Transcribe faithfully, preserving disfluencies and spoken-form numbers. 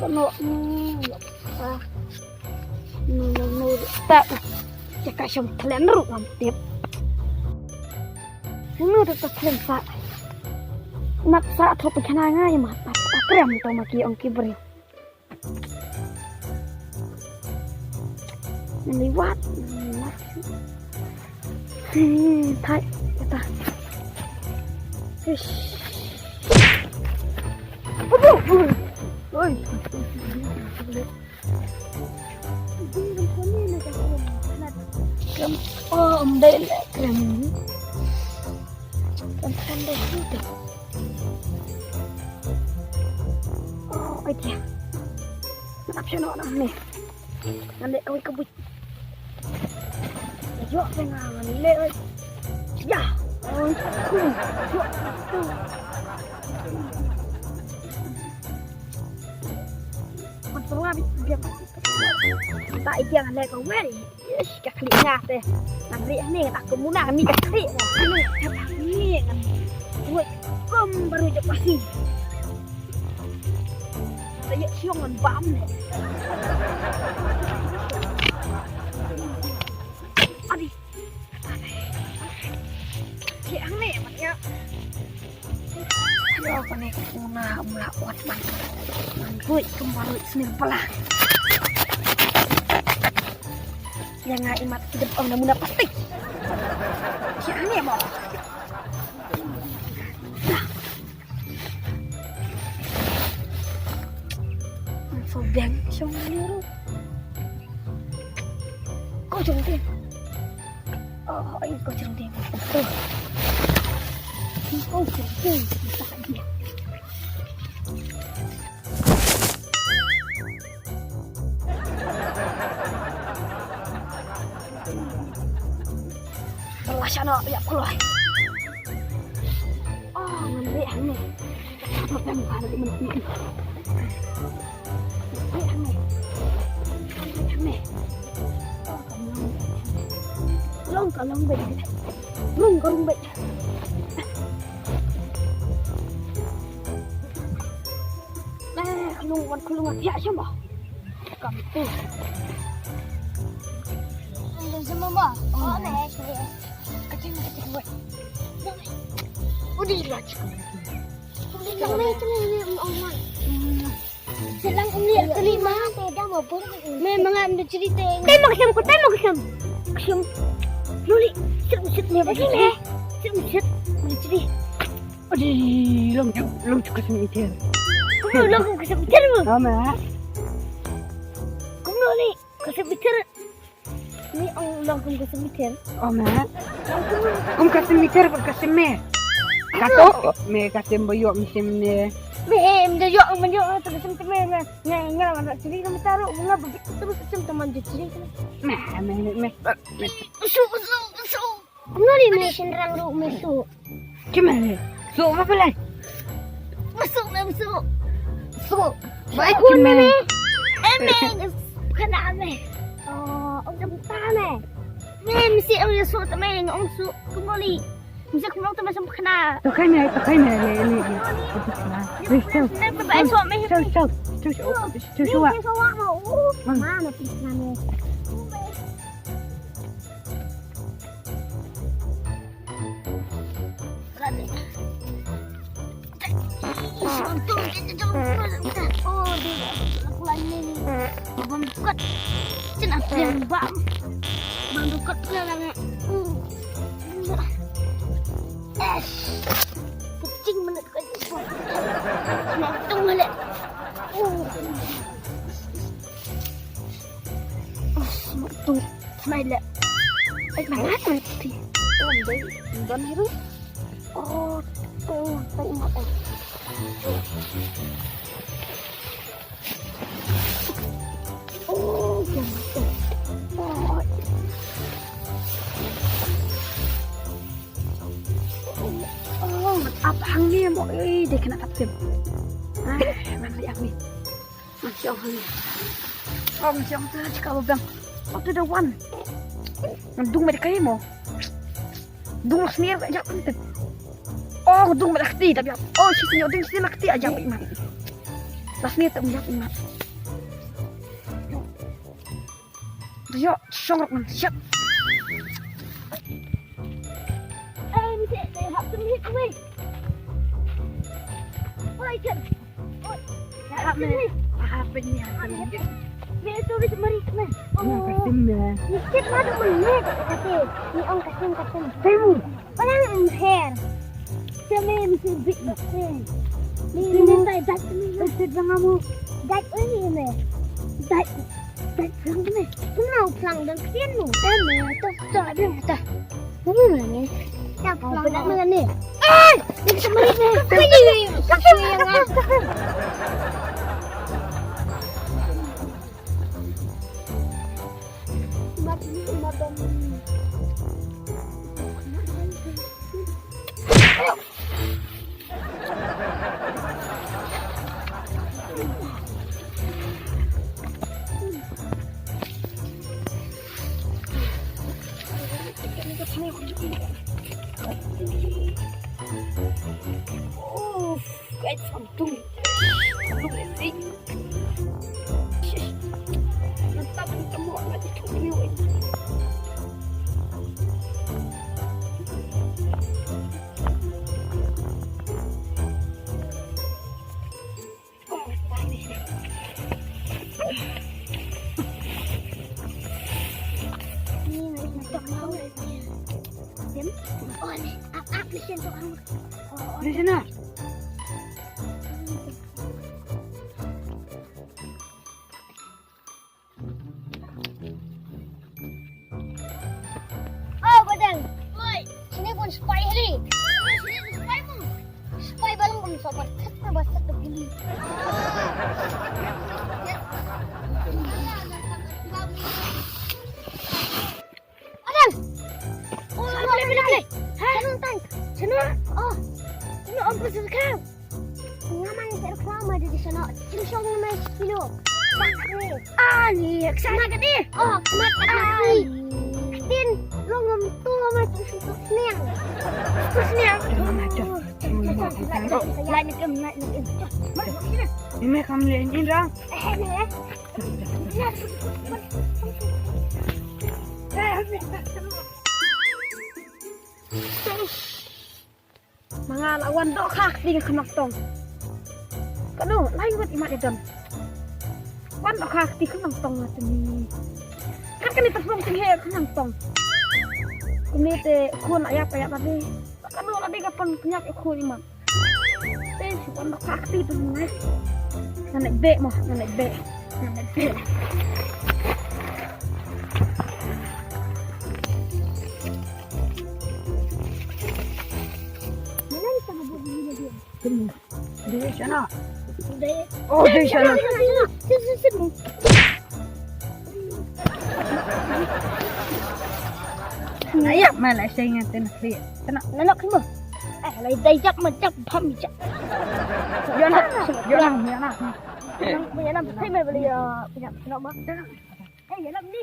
Kano, hmm, ah. No, no, no, ta. Te ka shong thlen ruh ngam tip. No, ta thlen sa. Nap sa thop khana nga ïa ma. Akrem to ma ki ong ki briew. Nang liwat. Hmm, thai. Kata. Ish. Aduh. Oi. Kem, oh, um, dai le kem. Kem, kem, dai tu. Oh, ai tiang. Nak apa nak ni? Ngan leh kawei ka buit. Ïoh te nga ngan leh. Ïa. Oi, kum. Ïoh. Ngan tungah bi-, biang. Ta ïa ngan leh kawei. Ish, ka khlieh nga te. Ngan rieh hangne, ngan ak kumno ngan mih ka khlieh. Hangne, hangne ngan ruh kum baru jop pasi. Te ïa shiong ngan bam ne. Adi. Te hangne, man ïa. Ïa kane ka khuna um lah wat ban. Ban ruh kum baru snem pala. Ïa nga imat ki dep ong na muna plastik. Ïa ne mo. So biang shong ni ru. Ko jong te. Oh, ai ko jong te. Ko jong te. Wah, shano ïa puloi. Oh, ngan leh hangne. Apa pem ka lagi menti. Leh hangne. Leh hangne. Oh, ka long. Long ka long beit. Long ka long beit. Nah, long wan ka long wan ïa shamba. Kam tu. Ando semua ma. Oh, nah, saya. Kacang, kacang, buat. Udah, lagi. Kami tu ni, ni, oh, man. Selang umi, kali ma. Beda, mau pun. Memang ada cerita. Tembak sam, ku tembak sam. Sam. Luli, sit, sit, ni, bagi ni. Sit, sit, ni, cerita. Adi, long tu, long tu ka sem iter. Kumno long ka sem iter mo? Ama. Kumno ni ka sem iter? Ni ong long kum ka sem iter. Ama. Kum ka sem iter, kum ka sem me. Kato me ka sem boyo me sem ne. Me em de yo me yo tu ka sem me na. Nga nga la na chiri ka metaru nga bagi tu ka sem teman je chiri. Me me me. Usu usu usu. Ngori me shinrang ruh me su. Kimere. Su ba pelai. Masuk me masuk. Su. Baik kimere. Eme kana me. Oh, ong kam ta me. Me mesti ong su ta me ong su. Kumoli. Mesti kumoli ta me sam kana. To kai me, to kai me le le. Chau chau. Chau chau. Chau chau. Chau chau. Mana pisna me. Kucing mana tu kan. Semua tu mana. Oh. Oh, semua tu. Mai le. Ai, mangat man ti. Oh, dai, don hiru. Oh, tu, tai mak ai. Oh, jangan. Oh. Oh, apa hang ni mo? Eh, dei kena kapten. Ah, mana yang ni? Ngan shong hangne. Ong shong te jaka ba biang. Atu da wan. Ngan dung met kai mo. Dung snier ka jap ante. Oh, dung met kti da biang. Oh, shi snier dung snier kti aja mai man. Last ni tak melihat ingat. Yo, song rok nang siap. Eh, ni sik, eh, hap tu ni, weh. Oi, kan. Oi. Hap ni. Hap ni, hap ni. Ni tu ni semarik ni. Oh. Ka Sim ni. Ni sik lah tu ni. Kata, ni ong ka Sim, ka Sim. Sim. Palang ang hair. Sa me mesti bit bit. Ni ni tai dat ni. Bit bang amu. Dat ni me. Dat. Dat bang ni. Kena plang dan kien mu. Eh me tu tu ada tu. Mana ni? Ya plang dan mana ni? Eh, ni semua ni. Kau ni. Kau yang ah. Oof, guys, I'm doing it. I'm doing it. Di sana. Oh, Badang. Oi. Sini pun spy hari. Sini pun spy pun. Spy balang pun sopan. Kata bahasa tu gini. Badang. Oh, boleh, boleh, boleh. Ha? Senang, Tang. Senang. Oh. Senang, Om Pasal Kau. Nga man ka reklama da di sono. Chim shong na mai kilo. Sakre. Ah, ni, sa na ka di. Oh, mat ka di. Tin, long ngam tu mai tu su tu sniang. Tu sniang. Lai ni kem, lai ni kem. Ni me kam le ni rang. Eh, ni, eh. Ma nga la wan dohkha kti ka khnong tong. Kano, lai wat i mat i don. Wan dohkha kti khnong tong nga tni. Kat kani ta phong kni he khnong tong. Kni te khun la yap yap la de. Kano la de ka pon knyap i khun i mat. Te wan dohkha kti tong nga. Nga nek be mo, nga nek be. Nga nek be. Dei shana. Oh, dei shana. Na yak ma la shai ngan ten khri. Tena. Na nok khimo. Eh, la dei jak ma jak pham jak. Yana, yana, yana. Yana, yana, phai me beli ya, ya, nok ma. Eh, yana ni.